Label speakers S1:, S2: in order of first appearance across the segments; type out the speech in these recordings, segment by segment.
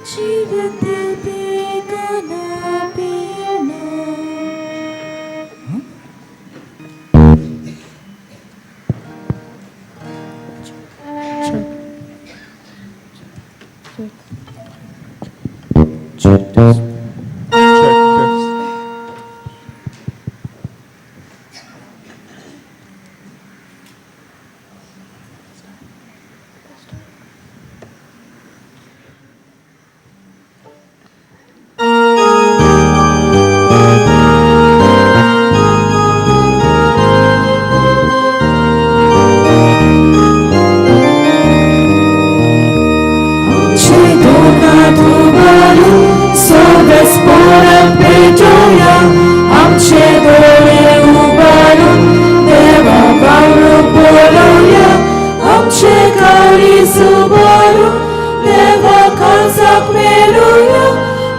S1: जिवीत दिवपी खाना पिवना.
S2: Check test. Check test.
S1: आमचे दोनात उबारून सगळेच परत पेटोवया, आमचे दोळे उबारून देवा वावरू पळोवया, आमचे काळीज उबारून देवा काळजाक मेळुया,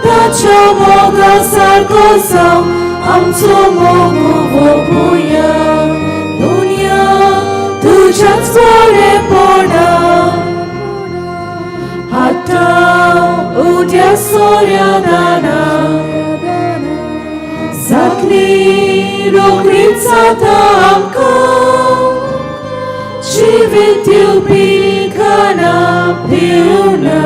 S1: ताच्या मोगा सारको जावं आमचो मोग वोगुया. दुनिया तुज्याच बरेपणा आतां उद्या सोऱ्यादाना जातली रोखडीच जाता आमकां जिवीत दिवपी खाना पिवना.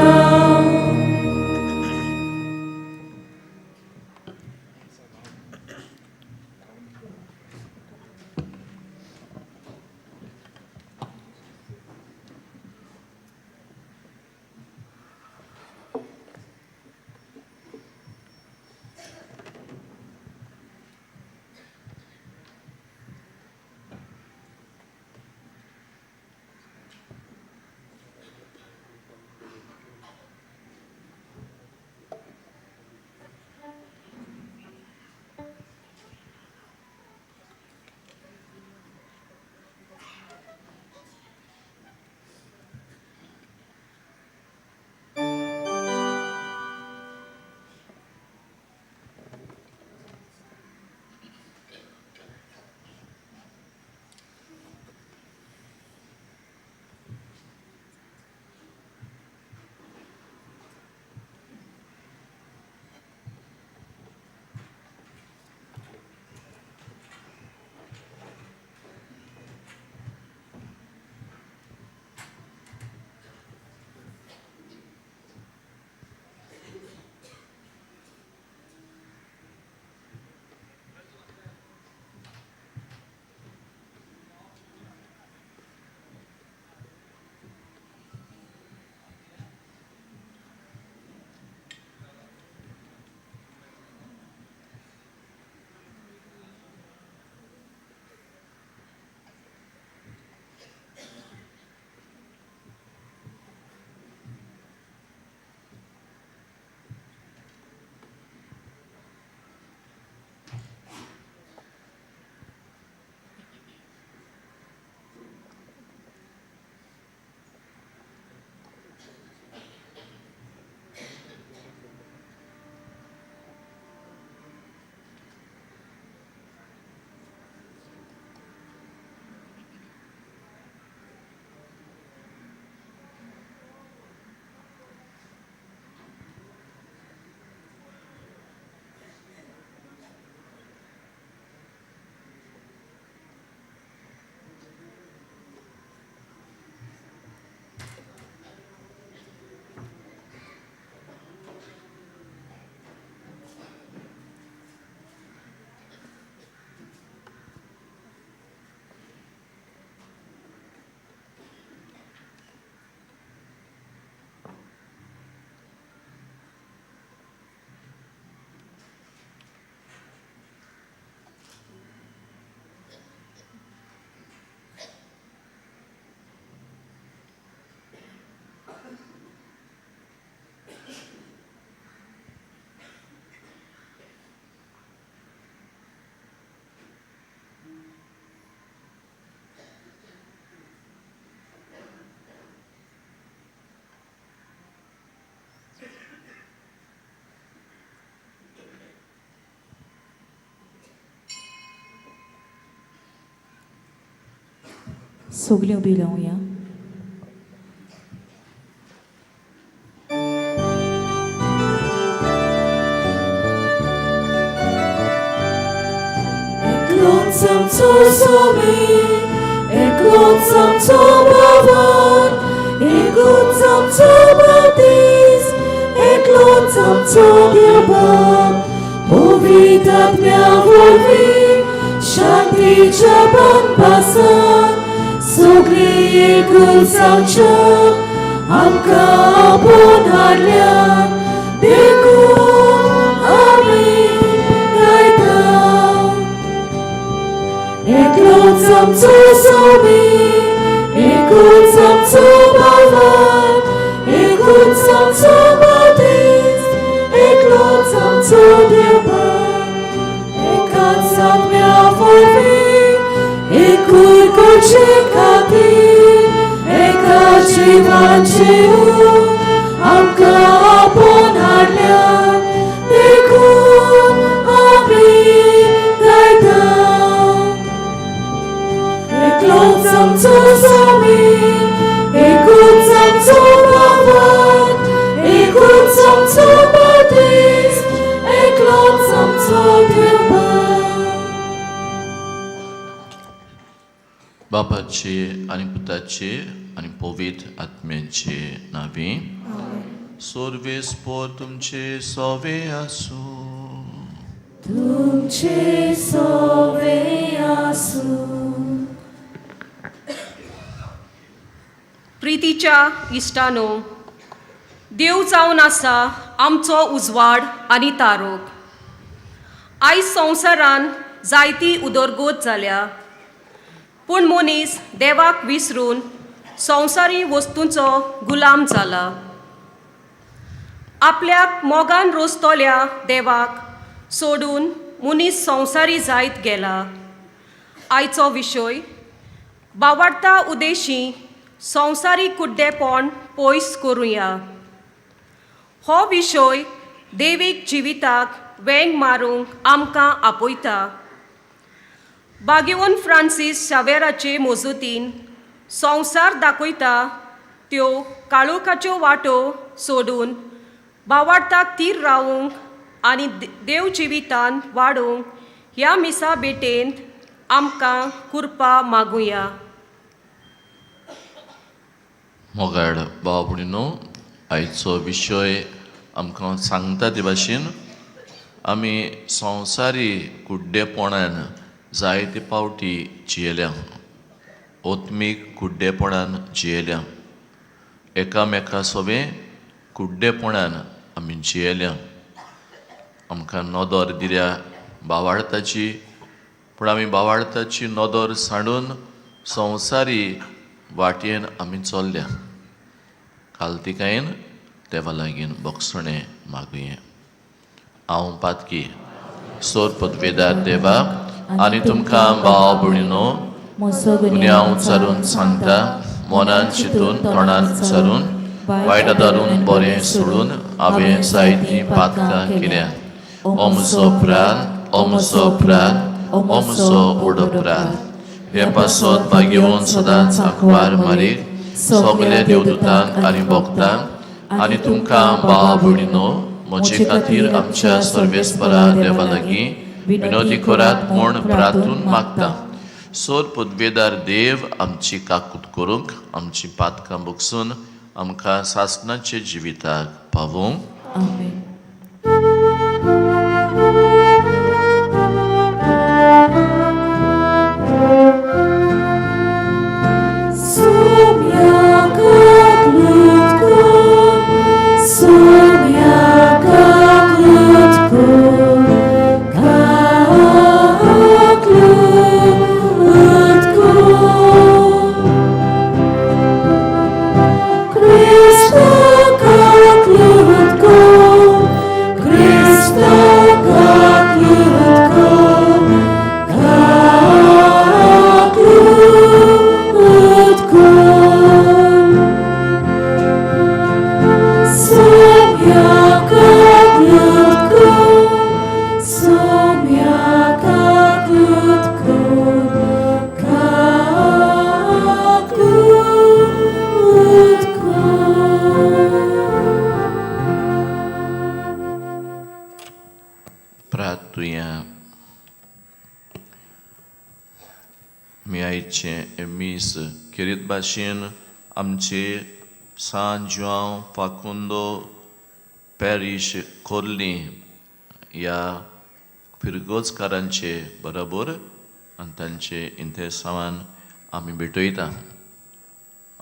S3: सगळीं उबी रावया.
S1: एकूच आमचो स्वामी, एकलोच आमचो भगवान, एकूच आमचो बाप्तीस, एकलोच आमचो देवबाप, पवित्र आत्म्या वरवीं शांतीच्या बांदपासान सगळीं एकूच जावच्या आमकां आपोवन हाडल्या देखून आमी गायता. एकलोच आमचो स्वामी, एकूच आमचो भगवान, एकूच आमचो बाप्तीस, एकलोच आमचो देवबाप, एकाच आत्म्या वरवीं एकूय करचे खातीर एका जिवाचे आमकां आपोवन हाडल्या देखून आमी गायता. एकलोच आमचो स्वामी, एकूच आमचो भगवान, एकूच आमचो बाप्तीस, एकलोच आमचो देवबाप.
S4: बापाचे आनी पुताचे आनी पवित्र आत्म्याचे नांवी. सर्वेस्पर तुमचे सवे आसूं.
S1: तुमचे सोवे आसूं.
S5: प्रितीच्या इश्टानो, देव जावन आसा आमचो उजवाड आनी तारोग. आयज संवसारान जायती उदरगत जाल्या, पूण मनीस देवाक विसरून संवसारी वस्तूंचो गुलाम जाला. आपल्याक मोगान रोसतल्या देवाक सोडून मनीस संवसारी जायत गेला. आयचो विशय बावडता उदेशी संवसारी कुड्डेपण पयस करुया. हो विशय देवीक जिविताक वेंग मारूंक आमकां आपयता. बागेवन फ्रांसीस शावेराचे मजतीन संवसार दाखयता त्यो काळोखाच्यो वाटो सोडून बावाडताक थीर रावूंक आनी देव जिवितान वाडोवंक ह्या मिसा भेटेंत आमकां कृपा मागुया.
S4: मोगाळ भाव भयणीनो, आयचो विशय आमकां सांगता ते भाशेन आमी संवसारी कुड्डेपणान जायते पावटी जियेल्या, ओत्मीक कुड्डेपणान जियेल्या, एकामेका सोबें कुड्डेपणान आमी जियेल्या. आमकां नदर दिल्या बावाळताची, पूण आमी बावाळताची नदर सांडून संवसारी वाटयेन आमी चल्ल्या. कालतिकायेन देवा लागीं बक्षणें मागुये. हांव पातकी सोर पदवेदार देवा आनी तुमकां भाव भयणीनो गुन्यांव उच्चारून सांगता, मनान चिंतून तोंडान उच्चारून वायट धरून बरें सोडून हांवें जायतीं पातकां केल्या. ओ म्हजो प्राण, ओ म्हजो प्राण, ओ म्हजो उडो प्राण, हे पासत भाग्यवंत सदांच आंकवार मारीक, सगल्या देवदूतांक आनी भक्तांक आनी तुमकां भाव भयणीनो म्हजे खातीर आमच्या सर्वेस्परा देवा लागीं विनोदी करात म्हूण प्रार्थून मागता. सोर पदवेदार देव आमची काकूत करूंक, आमची पातकां बगसून आमकां सासणाचे जिविताक पावोवंक.
S3: आमेन.
S1: Sumya kaklutko, Krishna kaklutko,
S4: आयचें हें मीस खेरीत भाशेन आमचे सान जुआंव फाकुंदो पॅरीश खोर्ली ह्या फिरगोजकारांचे बरोबर आनी तांचे इंतेसांवान आमी भेटयता.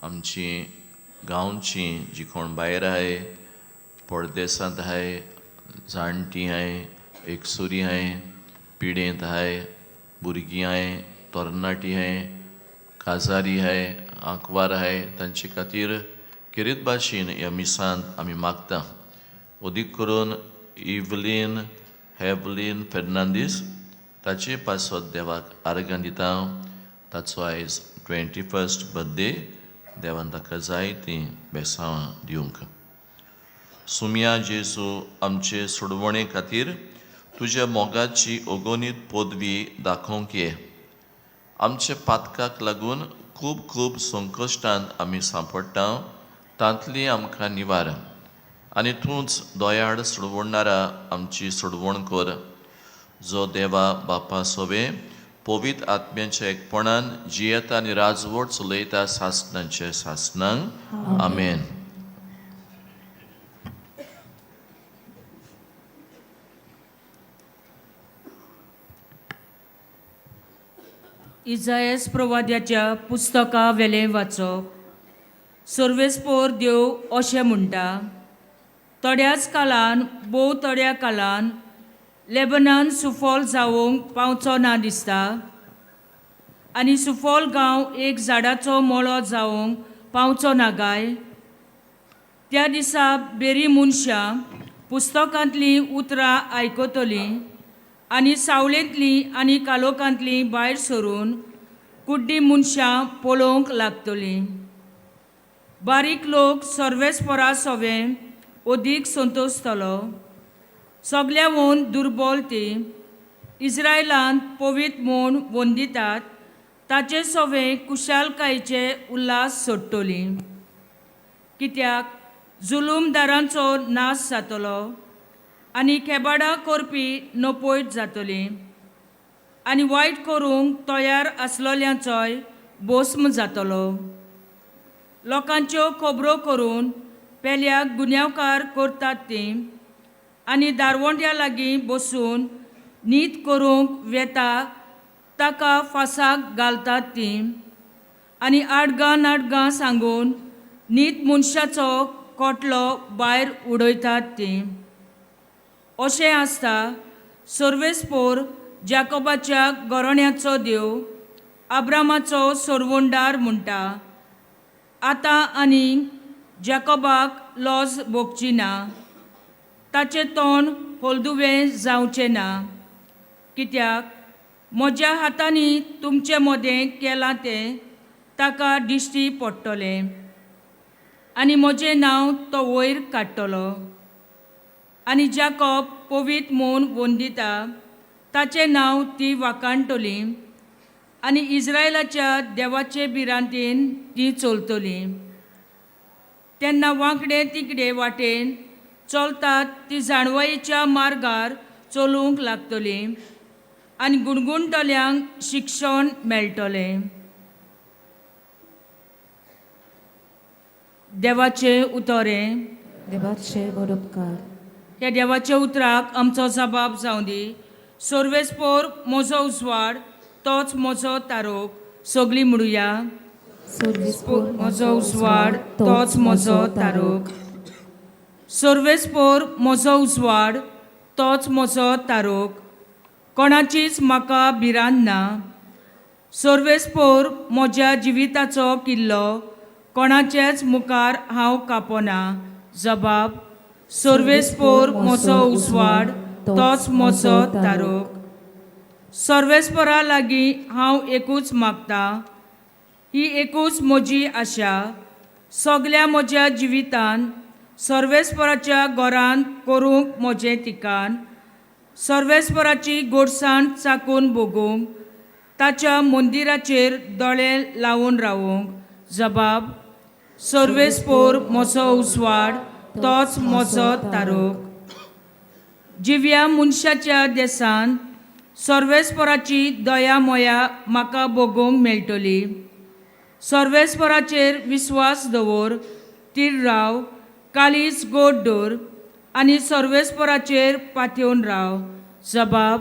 S4: आमची गांवची जी कोण भायर आहाय, परदेसांत आहाय, जाणटीं आहाय, एकसुरी आहाय, पिडेंत आहाय, भुरगीं आहाय, तरणाटीं आहाय, काजारी आहाय, आंकवार आहाय, तांचे खातीर खेरीत भाशेन ह्या मिसांत आमी मागता. अदीक करून इवलीन हेवलीन फेर्नांदीस ताचे पासत देवाक आर्गां दिता. ताचो आयज 21st birthday. देवान ताका जाय तीं बेसांवां दिवंक. सुमया जेजू, आमचे सोडवणे खातीर तुज्या मोगाची अगणीत पदवी दाखोवंक ये. आमच्या पातकाक लागून खूब खूब संकश्टांत आमी सांपडटा, तांतली आमकां निवार आनी तूंच दोयाळ सोडवणारा आमची सोडवण कर, जो देवा बापा सोवे पवित्र आत्म्याच्या एकपणान जियेता आनी राजवट चलयता सासणांचे सासणांक. आमेन.
S6: इजायस प्रवाद्याच्या पुस्तका वेलें वाचप. सर्वेस्पोर देव अशें म्हणटा, थोड्याच कालान, भोव थोड्या कालान लेबनान सुफॉल जावंक पावचो ना दिसता आनी सुफॉल गांव एक झाडाचो मळो जावंक पावचो ना गाय. त्या दिसा बेरी मनशां पुस्तकांतलीं उतरां आयकतलीं आनी सावळेंतलीं आनी कालोकांतलीं भायर सरून कुड्डीं मनशां पळोवंक लागतलीं. बारीक लोक सर्वेस्परा सोवें अदीक संतोशतलो, सगल्याहून दुर्बल ती इस्रायलांत पवित्र म्हूण वंदितात ताचे सोवें कुशालकायेचे उल्हास सोडटली. कित्याक जुलूमदारांचो नाश जातलो आनी खेबाडां करपी नपयत जातली आनी वायट करूंक तयार आसलोल्यांचोय भस्म जातलो. लोकांच्यो खबरो करून पेल्याक गुन्यांवकार करतात तीं आनी दारवंट्या लागीं बसून न्हीद करूंक वेता ताका फासाक घालतात तीं आनी आडगां नाडगां सांगून न्हीद मनशाचो कोटलो भायर उडयतात तीं. अशें आसता सर्वेस्पोर जाकोबाच्या गोरण्याचो देव आब्रामाचो सोरवंडार म्हणटा, आतां आनी जाकोबाक लॉज भोगची ना, ताचें तोंड हळदुवें जावचें ना. कित्याक म्हज्या हातांनी तुमचे मदें केलां तें ताका दिश्टी पडटलें आनी म्हजें नांव तो वयर काडटलो. आनी जाकोब पवित्र म्हूण वंदिता ताचें नांव ती वाखाणटली आनी इस्रायलाच्या देवाचे भिरांतेन ती चलतली. तेन्ना वांकडे तिकडे वाटेन चलतात ती जाणवायेच्या मार्गार चलूंक लागतली आनी गुणगुणटल्यांक शिक्षण मेळटलें. देवाचें उतरें.
S3: देवाचे बरोपकार.
S6: ह्या देवाच्या उतराक आमचो जबाब जावं दी. सर्वेस्पोर म्हजो उजवाड, तोच म्हजो तारोक. सगळीं म्हणुया, म्हजो उजवाड तोच म्हजो तारोक. सर्वेस्पोर म्हजो उजवाड तोच म्हजो तारोक, कोणाचीच म्हाका भिरांत ना. सर्वेस्पोर म्हज्या जिविताचो किल्लो, कोणाचेच मुखार हांव कापना. जबाब, सर्वेस्पोर म्हजो उजवाड तोच म्हजो तारोक. सर्वेस्पोरा लागीं हांव एकूच मागतां, ही एकूच म्हजी आशा, सगल्या म्हज्या जिवितान सर्वेस्पराच्या घरांत करूंक म्हजें ठिकाण, सर्वेस्पराची गोडसाण चाकून भोगूंक, ताच्या मंदिराचेर दोळे लावन रावूंक. जबाब, सर्वेस्पोर म्हजो उजवाड तोच म्हजो तारोक. जिव्या मनशाच्या देसान सर्वेस्पराची दया मोया म्हाका भोगोवंक मेळटली. सर्वेस्पराचेर विस्वास दवर, तीर राव, कालीज गोड दवर आनी सर्वेस्पराचेर पातयेवन राव. जबाब: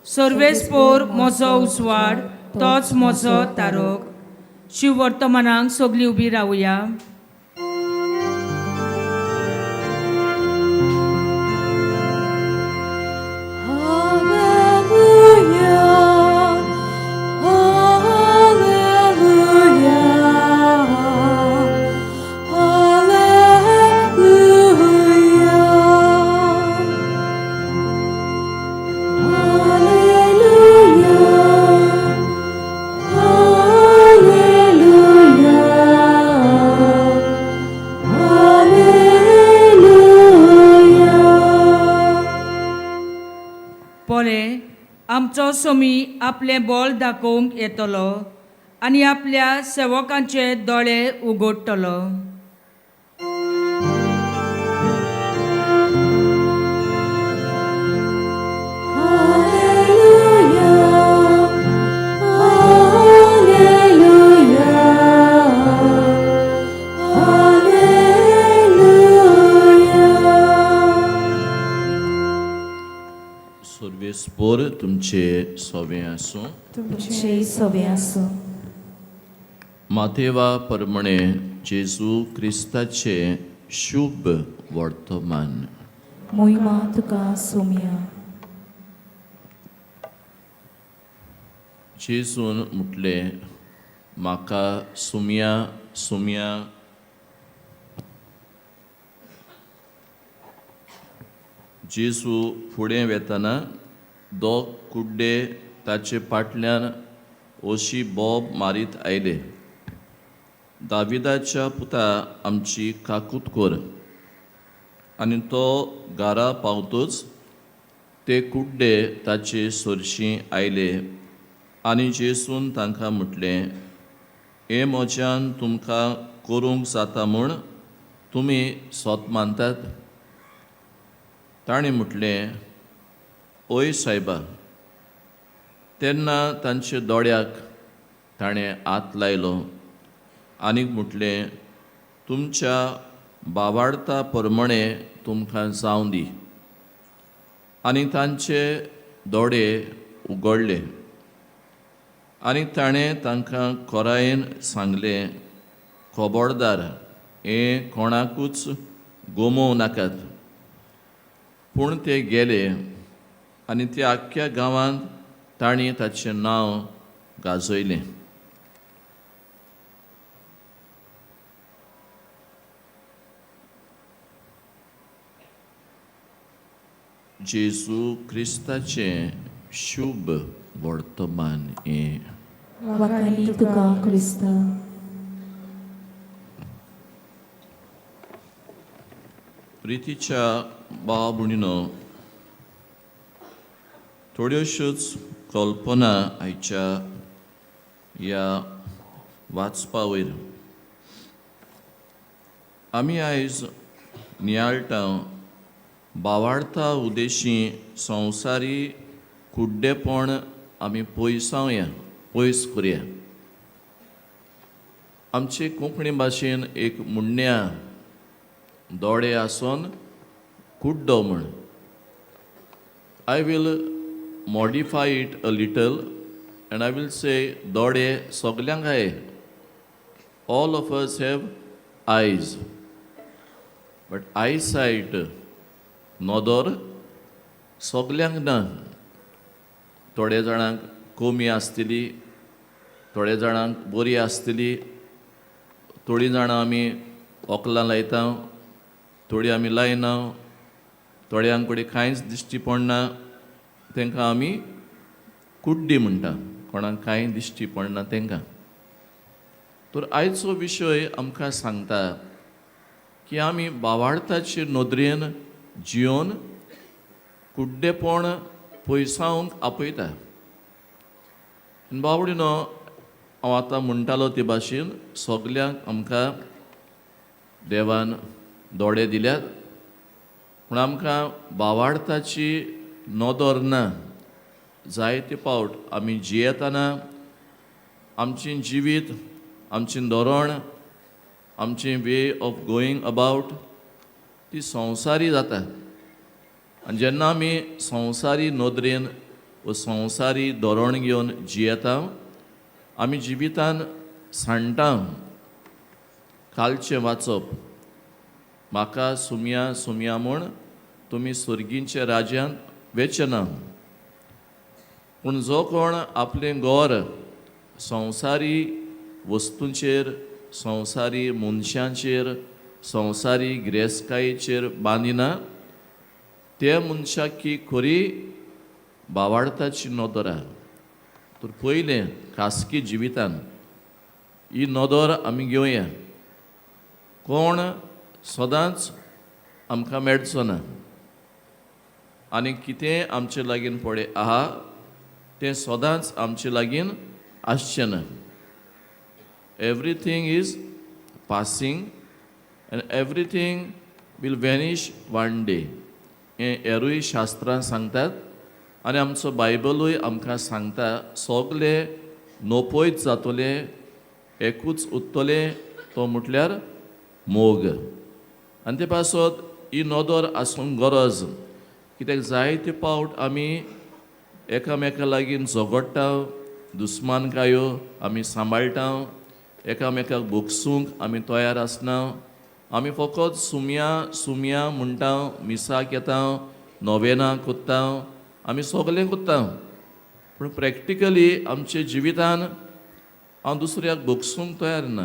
S6: सर्वेस्पोर म्हजो उजवाड, तोच म्हजो तारोक. शिववर्तमानाक सगळीं उबी रावया.
S1: Alleluia, Alleluia, Alleluia, Alleluia, Alleluia, Alleluia.
S6: पोले आमचो सोमी आपलें बोल दाखोवंक येतलो आनी आपल्या सेवकांचे दोळे उगडटलो.
S1: Alleluia, Alleluia, Alleluia.
S4: सर्वेस्पोर तुमचे सोवे आसूं.
S3: तुमचे सवे आसूं.
S4: मातेवा परमणे जेजू क्रिस्ताचे शुभ वर्तमान.
S3: मोहिमा तुका सोम्या.
S4: जेजून म्हटलें, म्हाका सुमया सुमया जेजू फुडें वेतना दोग कुड्डे ताचे फाटल्यान अशी बोब मारीत आयले, दाविदाच्या पुता, आमची काकूत कर. आनी तो घरा पावतच ते कुड्डे ताचे सरशीं आयले आनी जेजून तांकां म्हटलें, हें म्हज्यान तुमकां करूंक जाता म्हूण तुमी सोत मानतात? ताणें म्हटलें, ओय सायबा. तेन्ना तांच्या दोळ्याक ताणें हात लायलो आनीक म्हटलें, तुमच्या बावाडता प्रमाणे तुमकां जावं दी. आनी तांचे दोळे उगडले. आनी ताणें तांकां खोरायेन सांगलें, खबरदार, हें कोणाकूच गोमोवं नाकात. पूण ते गेले आनी त्या आख्ख्या गांवांत तांणी ताचें नांव गाजयलें. जेजू क्रिस्ताचें शुभ वर्तमान हें.
S3: वाखाणी तुका क्रिस्ता.
S4: प्रितीच्या भाव भयणीनो, थोड्योश्योच कल्पना आयच्या ह्या वाचपा वयर. आमी आयज नियाळटा बावाडता उदेशी संवसारी कुड्डेपण आमी पयसावया, पयस करुया. आमचे कोंकणी भाशेन एक म्हणणें आहा, दोळे आसोन कुड्डो म्हण. I will modify it a little and I will say, दोळे सगल्यांक आहाय. All of us have eyes, but eyesight, नदर सगल्यांक ना. थोड्या जाणांक कमी आसतली, थोड्या जाणांक बरी आसतली. थोडीं जाणां आमी वकलां लायता, थोडीं आमी लायना. थोड्यां कडेन कांयच दिश्टी पडना, तांकां आमी कुड्डी म्हणटा, कोणाक कांय दिश्टी पडना तांकां. तर आयचो विशय आमकां सांगता की आमी बावाडताचे नदरेन जियोन कुड्डेपण पयसावंक आपयता. आनी बावडीनो, हांव आतां म्हणटालो ते भाशेन सगल्यांक आमकां देवान दोळे दिल्यात, पूण आमकां बावाडताची नदर ना. जायते पावट आमी जियेतना आमचें जिवीत, आमचें धोरण, आमचें वे ऑफ गोईंग अबावट ती संवसारी जाता. आनी जेन्ना आमी संवसारी नदरेन वो संवसारी धोरण घेवन जियेता, आमी जिवितान सांडटा. कालचें वाचप, म्हाका सुमया सुमया म्हूण तुमी सर्गींच्या राज्यांत वेचे ना, पूण जो कोण आपलें गोर संवसारी वस्तूंचेर, संवसारी मनशांचेर, संवसारी गिरेस्तकायेचेर बांदिना, ते मनशाक की खरी बावाडताची नदर आहा. तर पयलें खासगी जिवितान ही नदर आमी घेवया. कोण सदांच आमकां मेळचो ना आनी कितें आमचे लागीं पळय आहा तें सदांच आमचे लागीं आसचें ना. Everything is passing and everything will vanish one day. हें हेरूय शास्त्रां सांगतात आनी आमचो बायबलूय आमकां सांगता, सगले नोपयत जातले, एकूच उरतलें, तो म्हटल्यार मोग. आनी ते पासत ही नदर आसूंक गरज, कित्याक जायते पावट आमी एकामेका लागीं झगडटा, दुस्मानकायो आमी सांबाळटा, एकामेकाक भोगसूंक आमी तयार आसना. आमी फकत सुमया सुमया म्हणटा, मिसाक येता, नोवेनां कोत्ता, आमी सगलें कोत्ता, पूण प्रॅक्टिकली आमच्या जिवितान हांव दुसऱ्याक भोगसूंक तयार ना.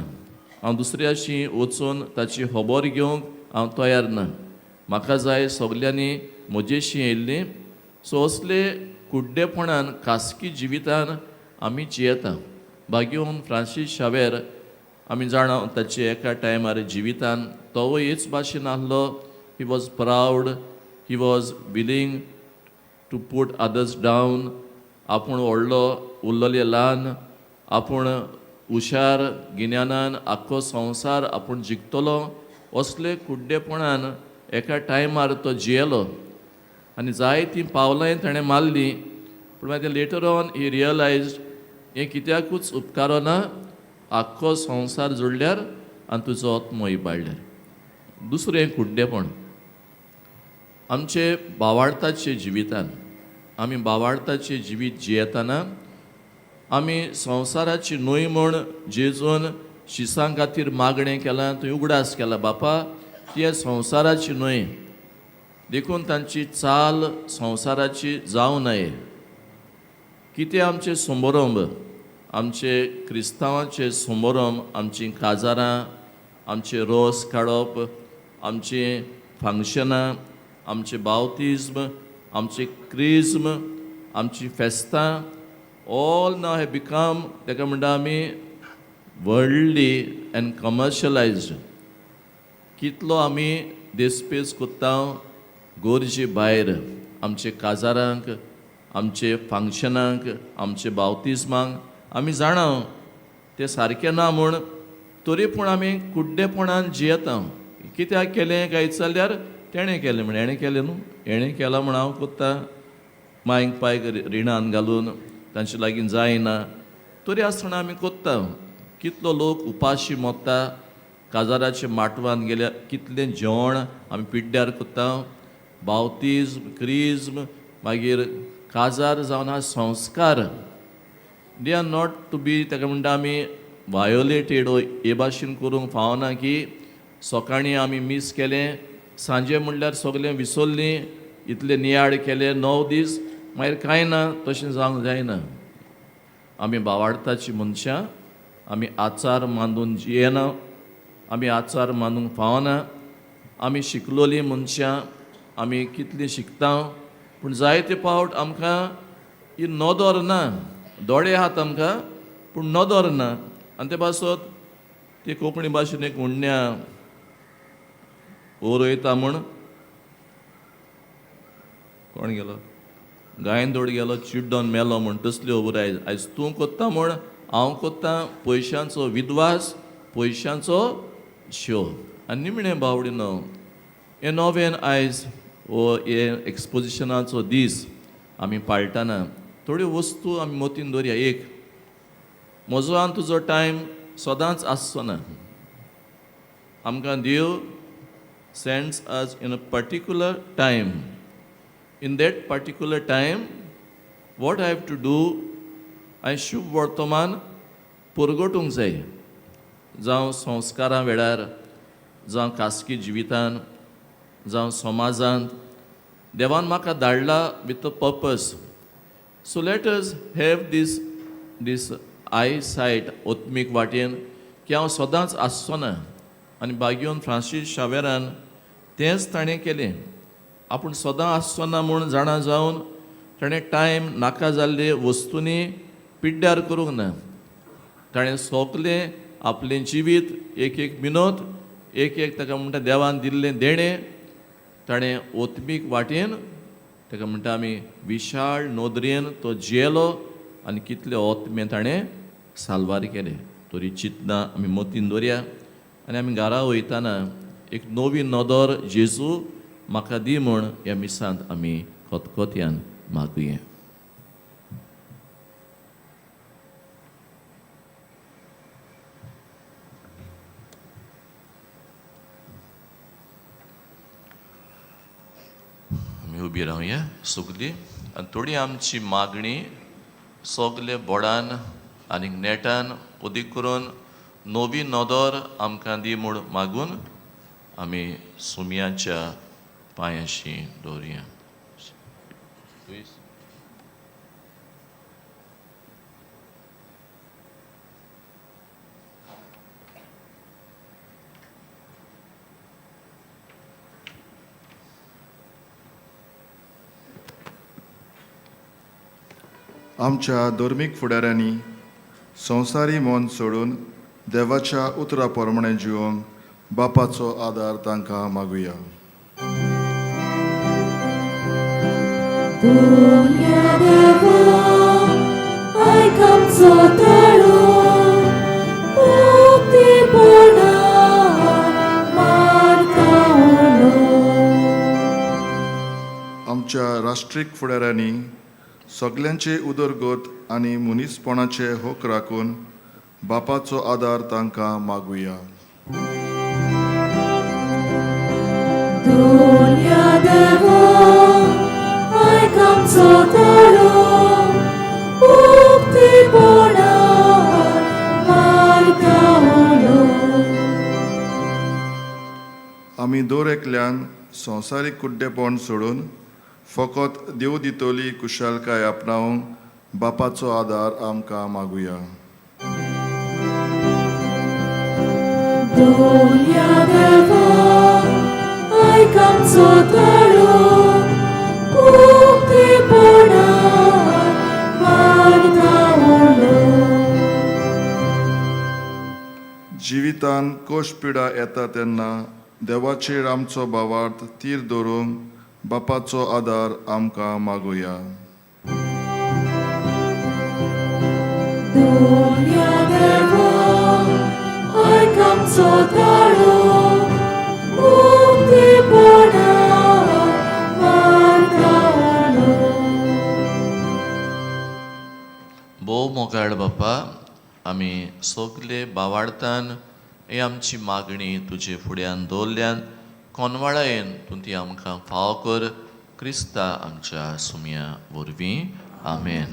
S4: हांव दुसऱ्याशी वचून ताची खबर घेवंक हांव तयार ना. म्हाका जाय सगल्यांनी म्हजेशी येयल्ली. सो असले कुड्डेपणान खासगी जिवितान आमी जियेता. भाग्योवन फ्रांसीस शावेर आमी जाणा, ताचे एका टायमार जिवितान तोवूय हेच भाशेन आसलो. He was proud, he was willing to put others down. आपूण व्हडलो, उरलेले ल्हान, आपूण हुशार, गिन्यानान आख्खो संवसार आपूण जिखतलो, असले कुड्डेपणान एका टायमार तो जियेलो आनी जायतीं पावलांय ताणें मारलीं. पूण मागीर लेटर ऑन he realise, हें कित्याकूच उपकारना, आख्खो संवसार जोडल्यार आनी तुजो आत्मो इबाडल्यार. दुसरें कुड्डेपण आमचे बावाडताचे जिवितान. आमी बावाडताचें जिवीत जियेतना आमी संवसाराची न्हय म्हूण जेजून शिसां खातीर मागणें केलां. थंय उगडास केला, बापा, ती संवसाराची न्हय, देखून तांची चाल संवसाराची जावं नये. कितें आमचे समारंभ, आमचे क्रिस्तांवाचे समारंभ, आमचीं काजारां, आमचे रोस काडप, आमचीं फंक्शनां, आमचे बावतिज्म, आमचे क्रिज्म, आमची फेस्तां, ऑल नाव have become, ताका म्हणटा आमी, वर्ल्डली अँड कमर्शलायज्ड. कितलो आमी देसपेस कोत्ता गोरजे भायर आमचे काजारांक, आमचे फंक्शनांक, आमचे बावतिज्मांक. आमी जाणा तें सारकें ना म्हूण, तरी पूण आमी कुड्डेपणान जियेता. कित्याक केलें काय जाल्यार तेणें केलें म्हण, हेणें केलें न्हू, हेणें केलां म्हण हांव कोत्ता. मांयक पायक रिणान घालून तांचे लागीं जायना, तरी आसतना आमी कोत्ता. कितलो लोक उपाशी मोत्ता. काजाराच्या माटवान गेल्यार कितलें जेवण आमी पिड्ड्यार कोत्ता. बावतिज्म, क्रिज्म, मागीर काजार जावन हा संस्कार, they are not to be, ताका म्हणटा आमी, वायोलेटेड. हे भाशेन करूंक फावना की सकाळीं आमी मीस केलें, सांजे म्हणल्यार सगळें विसरलीं, इतले नियाळ केले 9 दीस, मागीर कांय ना, तशें जावंक जायना. आमी बावाडताची मनशां, आमी आचार मानून जियेना, आमी आचार मानूंक फावना. आमी शिकलोलीं मनशां, आमी कितलीं शिकता, पूण जायते फावट आमकां ही नदर ना. दोळे आहात आमकां पूण नदर ना. आनी ते पासत ती कोंकणी भाशेन एक म्हणण्या, वरयता म्हूण कोण गेलो, गायंदोड गेलो चिड्डोन मेलो म्हूण, तसल्यो खबर आयज. आयज तूं कोत्ता म्हूण हांव कोत्ता. पयशांचो विद्वास, पयशांचो शो. आनी निमणें बावडी न्हू, हें नोवेन आयज हो हे एक्सपोजिशनाचो दीस आमी पाळटाना. थोड्यो वस्तू आमी मतीन दवरया. एक, म्हजो आनी तुजो टायम सदांच आसचो ना. आमकां देव sends us in a particular time. In that particular time what I have to do, हांवें शुभ वर्तमान परगटूंक जाय, जावं संस्कारां वेळार, जावं खासगी जिवितान, जावं समाजांत. देवान म्हाका धाडला with a purpose. So let us have this eyesight आत्मीक वाटेन की हांव सदांच आसचो ना. आनी बागयोन फ्रांसीस शावेरान तेंच ताणें केलें. आपूण सदां आसचो ना म्हूण जाणा जावन ताणें टायम नाका जाल्ले वस्तूंनी पिड्ड्यार करूंक ना. ताणें सोंपलें आपलें जिवीत, एक एक मिनोत, एक एक ताका म्हणटा देवान दिल्लें देणें ताणें ओत्मीक वाटेन, ताका म्हणटा आमी विशाळ नदरेन तो जियेलो आनी कितले ओत्मे ताणें साल्वार केले. तरी चिंतना आमी मतीन दवरया आनी आमी घरा वयताना एक नवी नदर जेजू म्हाका दी म्हूण ह्या मिसांत आमी खतखत्यान मागुया. आमी उबी रावया सगली आनी थोडी आमची मागणी सगले बोडान आनी नेटान उदीक करून नवी नदर आमकां दी म्हूण मागून आमी सुमयाच्या पांयाशी दवरुया. लुईस.
S7: आमच्या धर्मीक फुडाऱ्यांनी संवसारी मन सोडून देवाच्या उतरा प्रमाणें जिवंक बापाचो आदार तांकां मागुया.
S1: दुनिया देवा, आयक आमचो ताळो, मुक्तीपणा मारता उलो.
S7: आमच्या राष्ट्रीक फुडाऱ्यांनी सगल्यांचे उदरगत आनी मनीसपणाचे हक राखून बापाचो आदार तांकां मागुया.
S1: दुनिया देवा, आयक आमचो ताळो, मुक्तीपणा मारता उलो.
S7: आमी दर एकल्यान संवसारीक कुड्डेपण सोडून फकत देव दितली कुशलकाय आपणावंक बापाचो आदार आमकां मागुया.
S1: दुनिया देवा, आयक आमचो ताळो, मुक्तीपणा मारता उलो.
S7: जिवितान कोश पिडा येता तेन्ना देवाचेर आमचो भावार्थ तीर दवरूंक बापाचो आदार आमकां मागुया.
S1: दुनिया देवा, आयक आमचो ताळो, मुक्तीपणा मारता उलो.
S4: भोव मोगाळ बापा, आमी सगले बावाडतान ही आमची मागणी तुजे फुड्यान दवरल्यान कोनवाळायेन तूं ती आमकां फाव कर, क्रिस्ता आमच्या सुमया वरवीं, आमेन.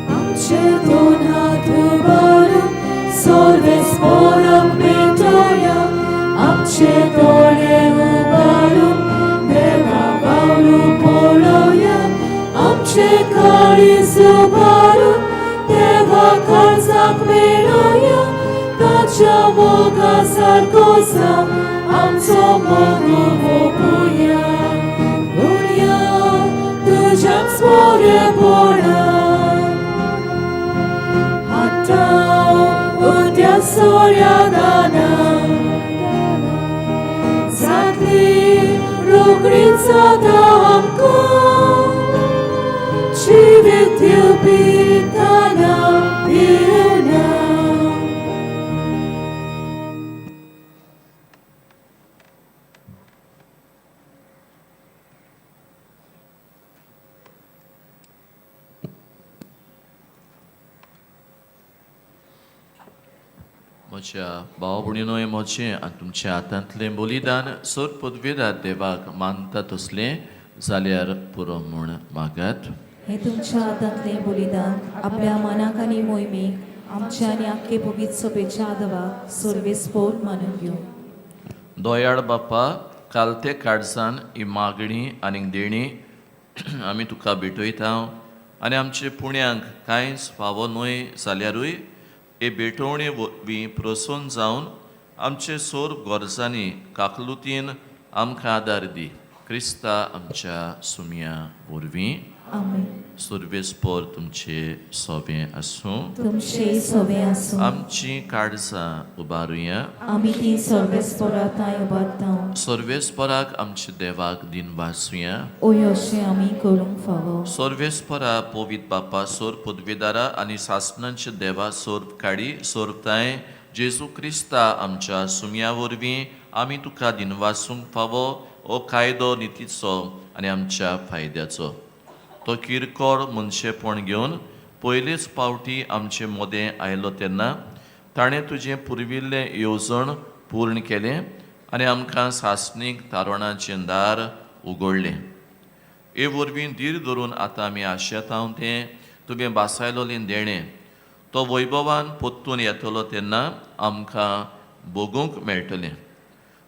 S1: आमचे दोन हात उबारून सर्वेस्पोराक भेटोया. आमचे दोळे उबारून देवा बावलू पळोवया. आमचे काळीज उबारून देवा काळजाक मेळोया. ताच्या मोगा सारको जावं आमचो मोग वोपुया. दुनिया तुज्याच मोरेपणा हाडटा उद्या सोऱ्या दाना. जाता आमकां जिवीत दिवपी ताना पिवना.
S4: म्हज्या भाव भयणीनोय म्हजें आनी तुमच्या हातांतलें बलिदान सर पदवेदार देवाक मानता तसलें जाल्यार पुरो म्हूण मागात.
S3: हे तुमच्या हातांतलें बलिदान आपल्या मनाक आनी मोहिमेक आमच्या आनी आख्खे पवित्र सभेच्या आदवाक सर्वेस्पोर मानून घेवं.
S4: दोयाळ बापा, काल ते काळजान ही मागणी आनी देणी आमी तुका भेटयता आनी आमचे पुण्यांक कांयच फावो न्हय जाल्यारूय हे भेटवणे वरवीं प्रसन्न जावन आमचे सोर गरजांनी काकलुतीन आमकां आदार दी, क्रिस्ता आमच्या सुमया वरवीं.
S3: आमेन.
S4: सुर्वेस्पोर तुमचे सोबें आसूं.
S3: तुमचे सोबे आसूं.
S4: आमची काळजां उबारुया.
S3: आमी ती सर्वेस्पोरा थांय उबारता.
S4: सर्वेस्पराक आमच्या देवाक दिनवासुया.
S3: ओय अशें आमी करूंक फावो.
S4: सर्वेस्परा पवित बापा, सोर पदवेदारा आनी सासणांच्या देवा, सोर काडी सोरताय जेजू क्रिस्ता आमच्या सुमया वरवीं आमी तुका दिनवासूंक फावो. हो कायदो नितीचो आनी आमच्या फायद्याचो. तो किरकोळ मनशेपण घेवन पयलेच पावटी आमचे मदें आयलो तेन्ना ताणें तुजें पुर्विल्लें येवजण पूर्ण केलें आनी आमकां सासणीक तारवणाचें दार उगडलें. हे वरवीं धीर धरून आतां आमी आशेतांव तें तुवें बासायलोलें देणें तो वैभवान परतून येतलो तेन्ना आमकां भोगूंक मेळटलें.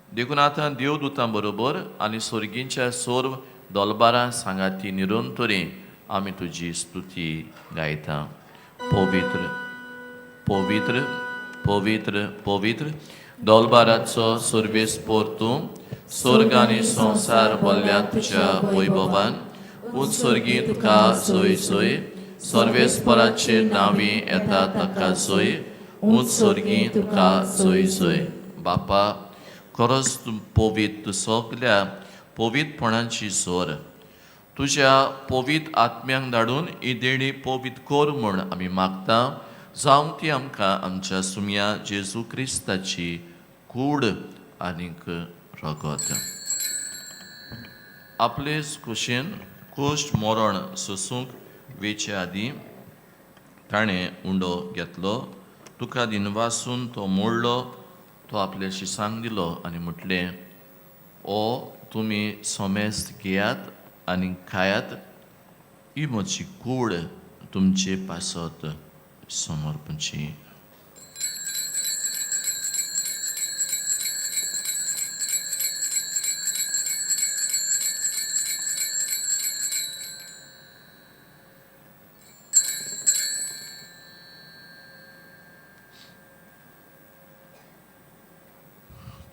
S4: देखून आतां देवदूतां बरोबर आनी सर्गीच्या सोर्व दोलबारां सांगाती निरंतरी आमी तुजी स्तुती गायता. पवित्र पवित्र पवित्र पवित्र दोलबाराचो सर्वेस पोर तूं, स्वर्ग आनी संवसार भरल्या तुज्या वैभवान. उंच सर्गी तुका सोय सोय, सर्वेस्पराचे नांवी येता ताका सोय, उंच सर्गी तुका सोय सोय. बापा, खरोच तूं पवित्र, तूं सगल्या पवित्रपणाची सोर. तुज्या पवित्र आत्म्यांक धाडून ही देणी पवित्र कर म्हूण आमी मागता, जावं ती आमकां आमच्या सुमया जेजू क्रिस्ताची कूड आनीक रगत. आपलेच कुशीन कोश्ट मरण सोसूंक वेचे आदीं ताणें उंडो घेतलो, तुका दिनवासून तो मोडलो, तो आपल्या शिसांक दिलो आनी म्हटलें, ओ तुमी सोमेस्त घेयात आनी खायात, ही म्हजी कूड तुमचे पासत समर्पणची.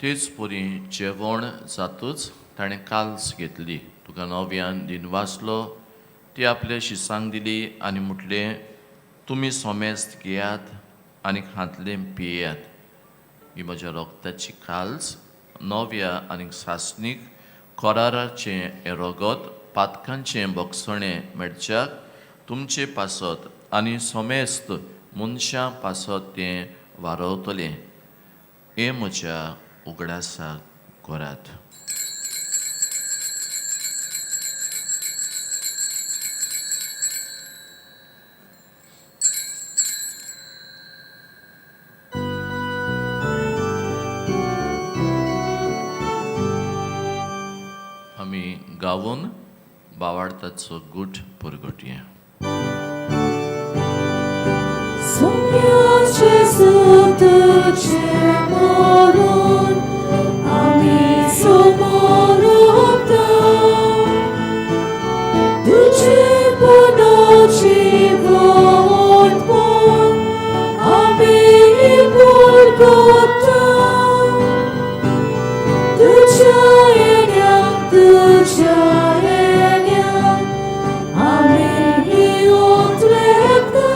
S4: तेच परी जेवण जातूच ताणें काल्स घेतली, तुका नव्यान दिनवासलो, ती आपल्या शिसांक दिली आनी म्हटलें, तुमी सोमेस्त घेयात आनी हांतलें पियेयात, ही म्हज्या रोगताची काल्स, नव्या आनी सासणीक कराराचें हें रगत पातकांचें भोगसणें मेळच्याक तुमचे पासत आनी सोमेस्त मनशां पासत तें वारवतलें. हें म्हज्या उगडासाक करात. आमी गावून बावाडताचो गूट परगटया.
S1: Sonia Gesù तुझे मरण आमी समर्पता, तुझे पुनर्जीवनपण आमी परगटता. तुझ्या येण्याक, तुझ्या येण्याक आमी उतरता.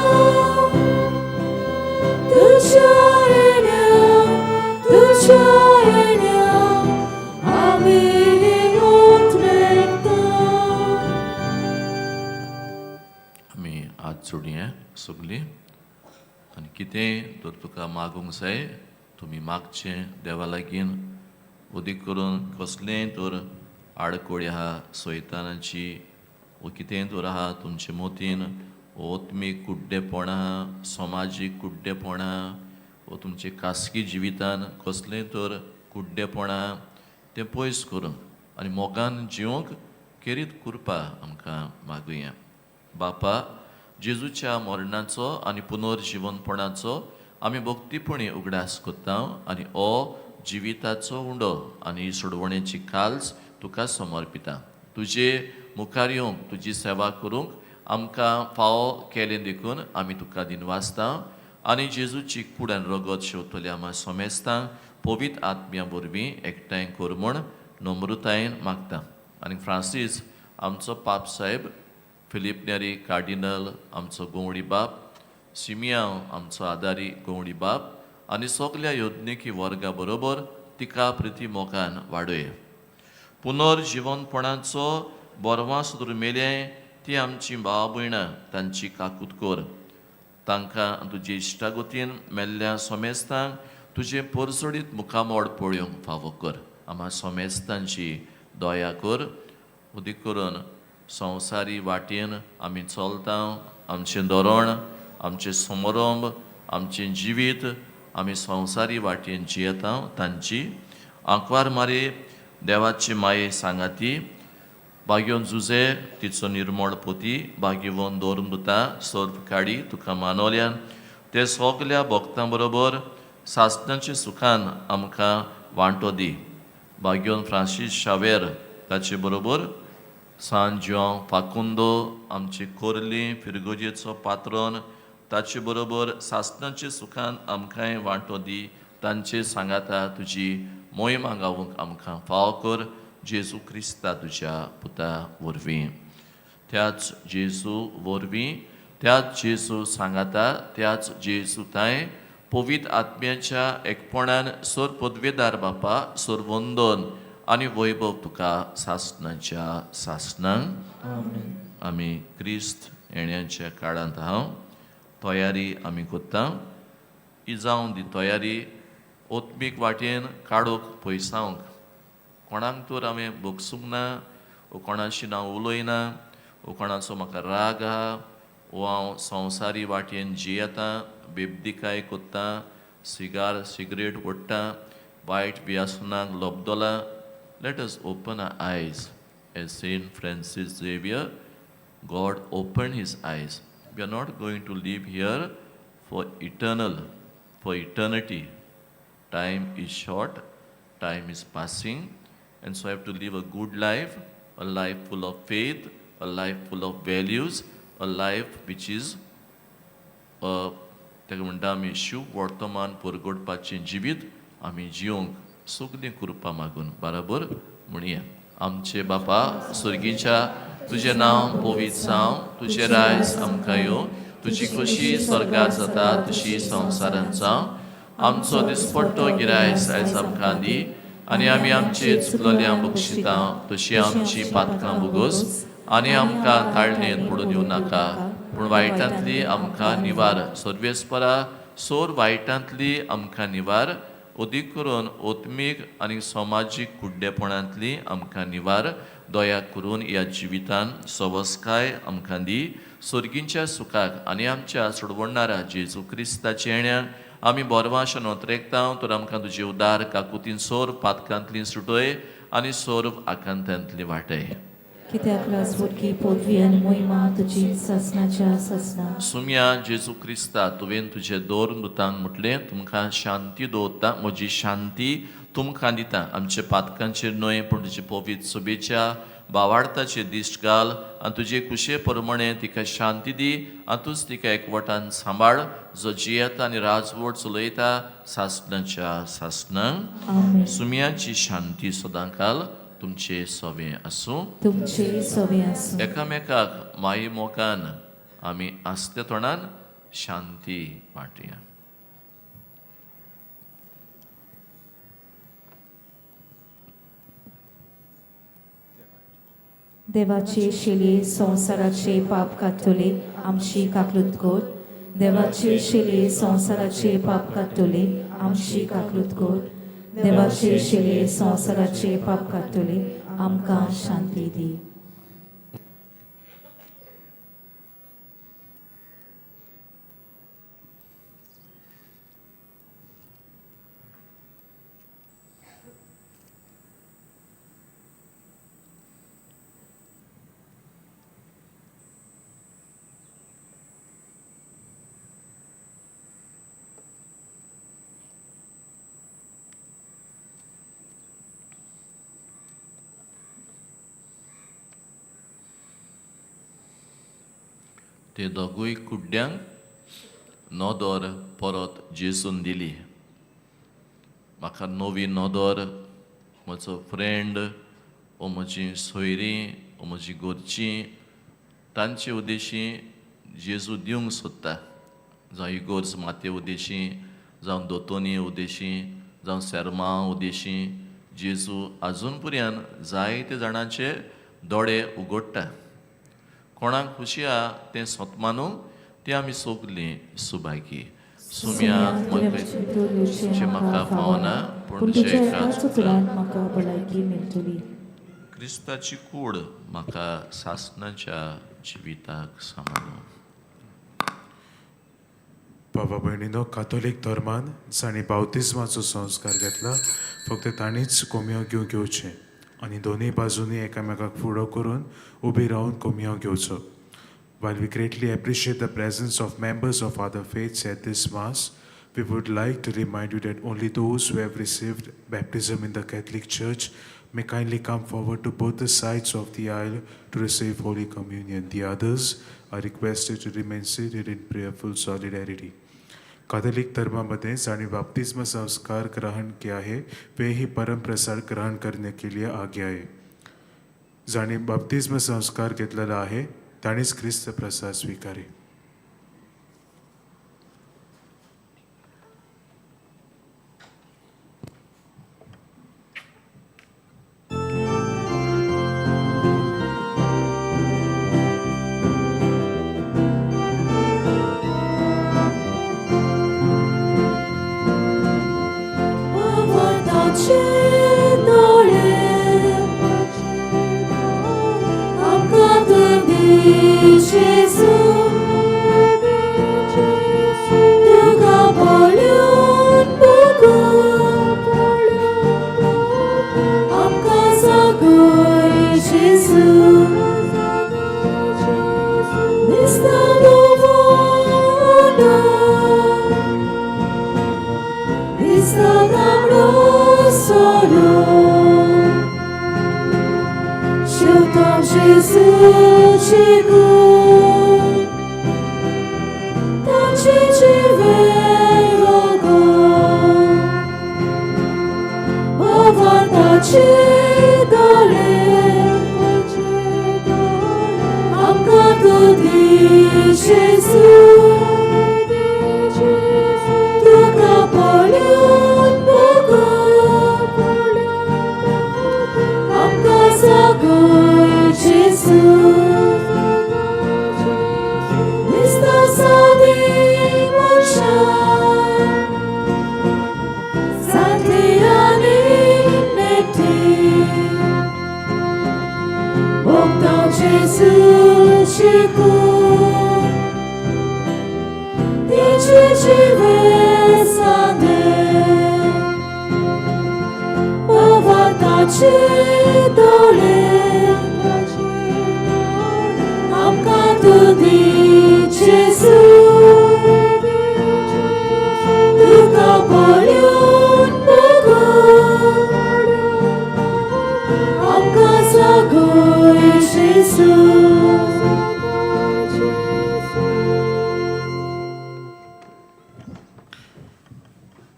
S4: हात जोडया सगळीं आनी कितेंय तर तुका मागूंक जाय तुमी मागचें देवा लागीं. उदीक करून कसलेंय तर आडकोळी आहा सैतानाची वो कितेंय तर आहा तुमचे मोतीन, आत्मीक कुड्डेपण आहा, समाजीक कुड्डेपण आहा, वो तुमचे खासगी जिवितान कसलेंय तर कुड्डेपण आहा तें पयस करूंक आनी मोगान जिवंक खेरीत कृपा आमकां मागुया. बापा, जेजूच्या मरणाचो आनी पुनर्जिवनपणाचो आमी भक्तीपणी उगडास करता आनी हो जिविताचो उंडो आनी सोडवणेची काल्स तुका समर्पिता. तुजे मुखार येवंक, तुजी सेवा करूंक आमकां फावो केलें देखून आमी तुका दिनवासता आनी जेजूची कूड आनी रगत शेवतले आमा समेस्तां पवित्र आत्म्या वरवीं एकठांय कर म्हूण नम्रतायेन मागता. आनी फ्रांसीस आमचो पाप साहेब, फिलीप नेरी कार्डिनल आमचो गोवणी बाप, सिमियांव आमचो आदारी गोवणी बाप आनी सगल्या योजनेकी वर्गा बरोबर तिका प्रिती मोगान वाडय. पुनर्जिवनपणाचो बरवास दुर्मेलें ती आमची भाव भयणां तांची काकूत कर. तांकां तुजे इश्टागतीन मेल्ल्या सोमेस्तांक तुजें परसडीत मुखामोड पळोवंक फावो कर. आमा सोमेस्तांची दया कर. उदीक करून संवसारी वाटेन आमी चलता, आमचें धोरण, आमचें समारंभ, आमचें जिवीत आमी संवसारी वाटेन जियेता तांची आंकवार मारी देवाची माये सांगाती बागयोन जुजे तिचो निर्मळ पोती बागेवन दवरून दुता सर्व काडी तुका मानवल्यान ते सगल्या भक्तां बरोबर सासणाचे सुखान आमकां वांटो दी. बागयोन फ्रांसीस शावेर ताचे बरोबर सान जुआंव फाकुंदो आमची कोरली फिरगोजेचो पात्रोन ताचे बरोबर सासणाचे सुखान आमकांय वांटो दी. तांचे सांगाता तुजी मोहिमा गावूंक आमकां फावो कर जेजू क्रिस्ता तुज्या पुता वरवीं. त्याच जेजू वरवीं, त्याच जेजू सांगाता, त्याच जेजू तांय पवित्र आत्म्याच्या एकपणान सर पदवेदार बापा सर वंदन आनी वैभव तुका सासणाच्या सासणांक. आमी क्रिस्त येण्याच्या काळांत हांव तयारी आमी करता. ही जावन दी तयारी ओत्मीक वाटेन काडूंक पयसावंक कोणाक तर हांवें भोगसूंक ना वो कोणाशी ना उलयना वो कोणाचो म्हाका राग आहा वो हांव संवसारी वाटेन जियेता, बेबदिकाय कोत्ता, सिगार सिगरेट ओडटा, वायट व्यसनाक लब्दला. Let us open our eyes as Saint Francis Xavier, God opened his eyes. We are not going to live here for eternal, for eternity. Time is short, time is passing, and so I have to live a good life, a life full of faith, a life full of values, a life which is ताका म्हणटा आमी शिव वर्तमान परगटपाचें जिवीत आमी जिवंक सगळीं कृपा मागून बराबर म्हणया. आमचे बापा स्वर्गीच्या, तुजें नांव पवित्र जावं, तुजें रायज आमकां येवं, तुजी खोशी स्वर्गार जाता तशी संवसारांत जावं. आमचो दिसपट्टो गिरायस आयज आमकां दी आनी आमी आमचे चुकलेल्या बक्षिता तशी आमची पातकां भोगोस आनी आमकां ताळणेंत पडून दिवं नाका, पूण वायटांतली आमकां निवार. सर्वेस्परा सोर वायटांतली आमकां निवार, अदीक करून आत्मीक आनी समाजीक कुड्डेपणांतली आमकां निवार. दया करून ह्या जिवितान सवस्काय आमकां दी. सर्गींच्या सुखाक आनी आमच्या सोडवणारा जेजू क्रिस्ताच्या येण्याक आमी बोरवाशन ओतरेकता. तर आमकां तुजे उदार काकुतीन सोर पातकांतली सुटय आनी सोर आकांतांतली वाटय.
S3: कित्याक राजवटकी पदवी आनी मोहिमा तुजी सासणाच्या सासणा.
S4: सुम्या जेजू क्रिस्ता, तुवें तुजे दोर मृतांक म्हटलें, तुमकां शांती दवरता, म्हजी शांती तुमकां दिता. आमचे पातकांचेर न्हय पूण तुजे पवित्र सभेच्या बावार्थाचेर दिश्ट घाल आनी तुजे कुशे प्रमाणे तिका शांती दी आनी तूंच तिका एकवटान सांबाळ, जो जियेता आनी राजवट चलयता सासणाच्या सासणांक.
S3: आमेन.
S4: सुम्याची शांती सदांकाल तुमचे सवे आसूं.
S3: तुमचे सवे आसूं.
S4: एकामेकाक माई मोगान आमी आसते तोंडान शांती वांटया.
S3: देवाचे शिले संवसाराचे पाप काडटले आमची काकलूत कर. देवाचे शिले संवसाराचे पाप काडटले आमची काकलूत कर. देवाचे शिले संवसाराचे पाप काडटले आमकां शांती दी.
S4: ते दोगूय कुड्ड्यांक नदर परत जेजून दिली. म्हाका नवी नदर, म्हजो फ्रेंड ओ म्हजी सोयरीं ओ म्हजी घरचीं तांचे उद्देशी जेजू दिवंक सोदता. जावं इगोर्ज माते उद्देशी, जावं दोतोनी उद्देशी, जावं सेर्मा उद्देशी जेजू आजून पर्यंत जायते जाणांचे दोळे उगडटा. कोणाक खुशी आहा तें सोत मानूंक ती आमी सगलीं सुभागी. सुम्यात म्हाका फावना, पूण तुज्या एकाच उतरान
S3: म्हाका भलायकी मेळटली.
S4: क्रिस्ताची कूड म्हाका सासणाच्या जिविताक सांबाळूं.
S8: बाबा भयणीनो, कातोलीक धर्मान जांणी बावतिज्माचो संस्कार घेतला फक्त तांणीच कोमयो घेवंक घेवचें आनी दोनूय बाजूंनी एकामेकाक फुडो करून उबी रावन कोमयो घेवचो. While we greatly appreciate the presence of members of other faiths at this Mass, we would like to remind you that only those who have received baptism in the Catholic Church may kindly come forward to both the sides of the aisle to receive Holy Communion. The others are requested to remain seated in prayerful solidarity. Catholic धर्मामध्ये जाणी बाप्तिस्म संस्कार ग्रहण किया है वे ही परम प्रसाद ग्रहण करने K लिए आगे आए. जाणी बाप्तिस्म संस्कार घेतलेला आहे ताणीच ख्रिस्त प्रसाद स्वीकारे.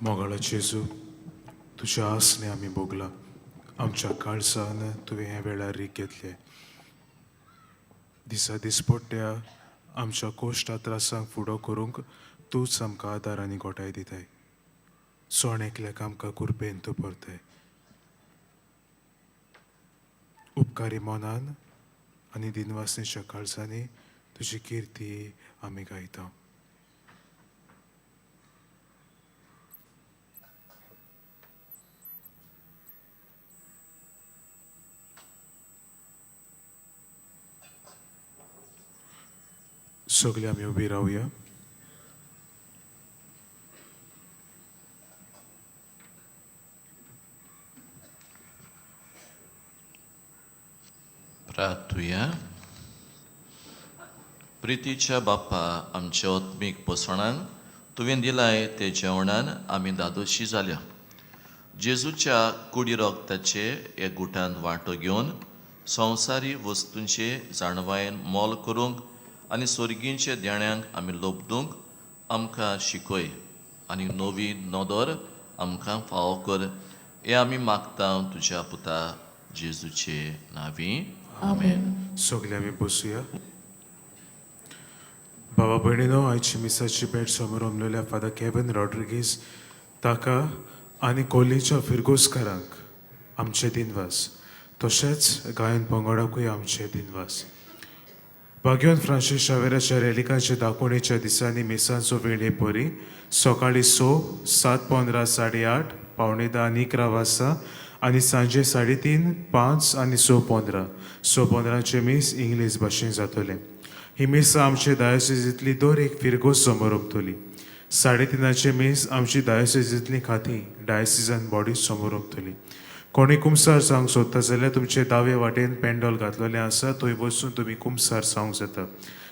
S8: मोगाळा जेजू, तुज्या आसणे आमी भोगला. आमच्या काळजान तुवें ह्या वेळार रीक घेतलें. दिसा दिसपट्ट्या आमच्या कोश्टा त्रासांक फुडो करूंक तूंच आमकां आदार आनी गोठाय दिताय. सण एकल्याक आमकां कुरपेन तूं परताय. उपकारी मनान आनी दिनवासनेच्या काळजांनी तुजी किर्ती आमी गायता. सगळे आमी उबी रावया.
S4: प्रार्थुया. प्रितीच्या बाप्पा, आमच्या आत्मीक पोसणान तुवें दिलाय ते जेवणान आमी दादोशी जाल्या. जेजूच्या कुडी रोगताचे एक गुटान वांटो घेवन संवसारी वस्तूंचे जाणवायेन मोल करूंक आनी सोर्गींचे देण्यांक आमी लोबदूंक आमकां शिकय आनी नवी नदर आमकां फावो कर, हें आमी मागता तुज्या पुता जेजूचे नांवी. आमेन.
S8: सगळे आमी बसुया. बाबा भयणीनो, आयची मिसाची भेट समोर फादर केविन रॉड्रिगीज ताका आनी कोल्लीच्या फिरगोजकारांक आमचे दिनवास, तशेंच गायन पंगडाकूय आमचे दिनवास. बाग्योन फ्रांसीस शावेराच्या रेलिकांच्या दाखोवणेच्या दिसांनी मिसांचो वेळ हे परी सकाळीं 6, 7:15, 8:30, 9:45 आनी 11 वाजता आनी सांजे 3:30, 5 आनी 6:15. 6:15 मीस इंग्लीश भाशेन जातलें. ही मिसां आमचे डायोसिजींतली दर एक फिरगोज समोर ओंपतली. 3:30 मीस आमची डायोसिजींतली खातीं डायोसिजन बॉडी समोर ओंपतली. कोणी कुमसार जावंक सोदता जाल्यार तुमचे दावे वाटेन पेंडॉल घातलेलें आसा, थंय वचून तुमी कुमसार जावंक जाता.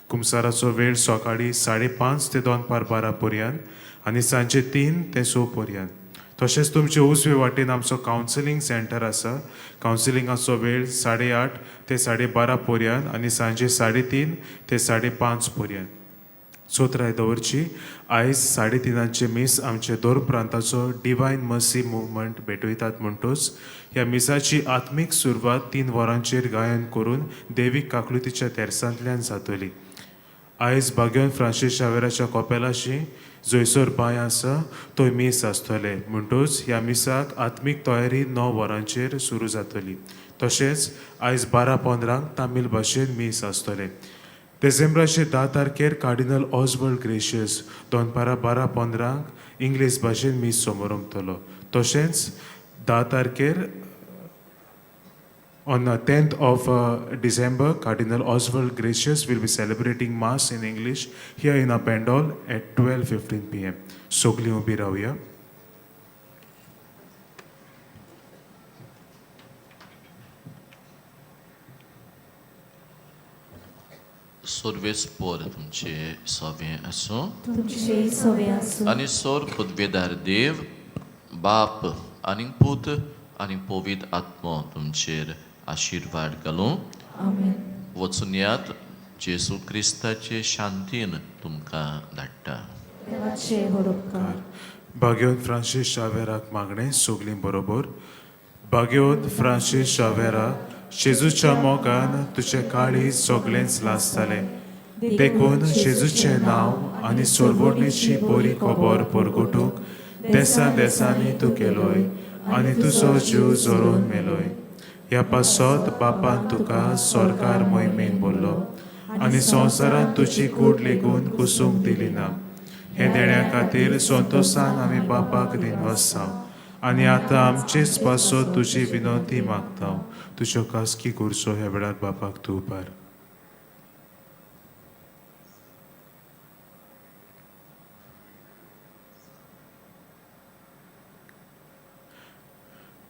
S8: कुमसाराचो वेळ सकाळीं 5:30 ते दनपार 12 पर्यंत आनी सांजे 3 ते 6 पर्यंत. तशेंच तुमचे उजवे वाटेन आमचो कावन्सिलींग सेंटर आसा. कावन्सिलिंगाचो वेळ 8:30 ते 12:30 पर्यंत आनी सांजे 3:30 ते 5:30 पर्यंत. चोत्राय दवरची. आयज 3:30 मीस आमचे दोर प्रांताचो डिवायन मर्सी मुवमेंट भेटयतात. म्हणटूच ह्या मिसाची आत्मीक सुरवात 3 वरांचेर गायन करून देवीक काकलुतीच्या तेरसांतल्यान जातली. आयज बाग्योन फ्रांसीस शावेराच्या कोपेलाशी जंयसर बांय आसा थंय मीस आसतलें. म्हणटूच ह्या मिसाक आत्मीक तयारी 9 वरांचेर सुरू जातली. तशेंच आयज 12:15 तामील भाशेन मीस आसतलें. डिसेंबराचे 10 तारखेर कार्डिनल ऑजवर्ल्ड ग्रेशियस दनपारां 12:15 इंग्लीश भाशेन मीस समोर ओंपतलो. तशेंच 10 तारखेर on the 10th of December, Cardinal Oswald Gracias will be celebrating Mass in English here in our Pendol at 12:15 p.m. सगळीं उबी रावया.
S4: सोर्वेस्पोर तुमचे सवें आसूं.
S3: तुमचे सवे आसूं.
S4: आनी सोर पदवेदार देव बाप आनी पूत आनी पवित्र आत्मो तुमचेर आशिर्वाद घालूं.
S3: आमेन.
S4: वचून यात, जेजू क्रिस्ताचे शांतीन तुमकां धाडटा.
S3: देवाचे होडोपकार.
S8: बाग्योन फ्रांसीस शावेराक मागणें सगळीं बरोबर. बाग्योन फ्रांसीस शावेरा, जेजूच्या मोगान तुजें काळीज सगळेंच लासतालें, देखून जेजूचें नांव आनी सोरवणेची बरी खबर परगटूंक देसा देसांनी तूं केलोय आनी तुजो जीव जोरून मेलोय. ह्या पासत बापान तुका सरकार मोहिमेन बोल्लो आनी संवसारांत तुजी कूड लेगून कुसूंक दिली ना. हे देण्या खातीर संतोशान आमी बापाक दिनवासाव आनी आतां आमचेच पासत तुजी विनंती मागता. तुज्यो खासगी गरजो ह्या वेळार बापाक तूं उबार.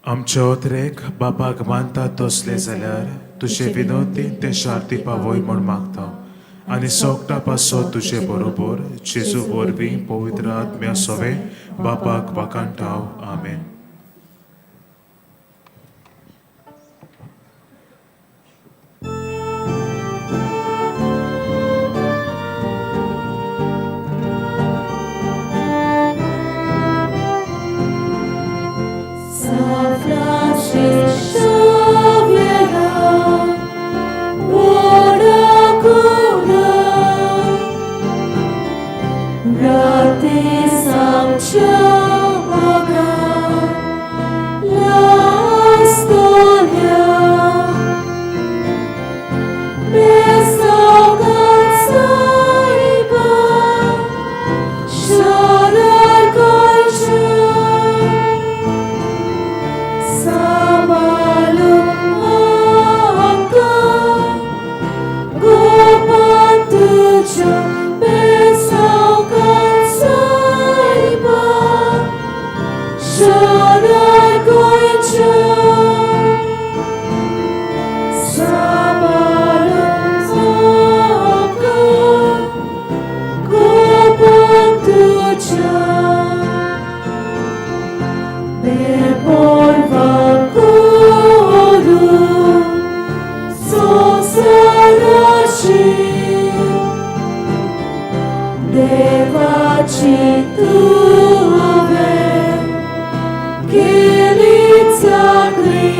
S8: आमच्या ओतरेक बापाक मानता तसले जाल्यार तुजे विनोदीन ते शार्ती पावय म्हूण मागता आनी सोगटा पासत तुजे बरोबर जेजू वरवीं पवित्र आत्म्या सोवे बापाक वाखाणटाव. आमेन.
S1: चिंतू हांवें केली चाकरी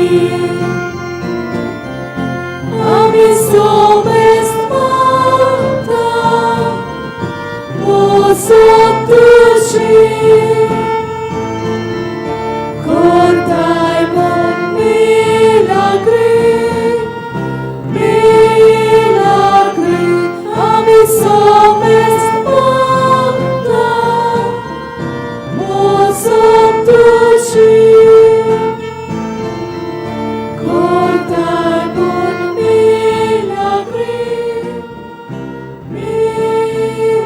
S1: आमी सोमेस्त मागता मोसो तुजी करताय म्हूण मिलाग्री मिलाग्री आमी सोमेस्त मागता मोसो तुजी करताय म्हूण मिलाग्री मिलाग्री.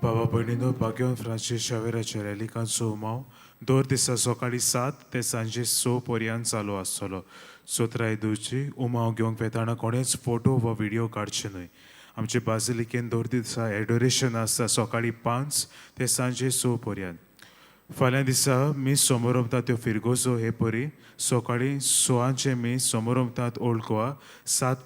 S8: बाबा भयणीनो, भाग्यवन फ्रांसीस शावेराच्या रेलिकांचो उमाव दर दिसा सकाळीं 7 ते सांजे 6 पर्यंत चालू आसतलो. सोत्राय दिवची उमाव घेवंक वेताना कोणेच फोटो वा व्हिडियो काडचे न्हय. आमचे बाजिलिकेन दर दिसा एडोरेशन आसता सकाळीं 5 ते सांजे 6 पर्यंत. फाल्यां दिसा मीस सोमोरमतात त्यो फिरगोजो हे परी सकाळीं 6 मीस सोमोरमतात ओल्ड गोवा 7.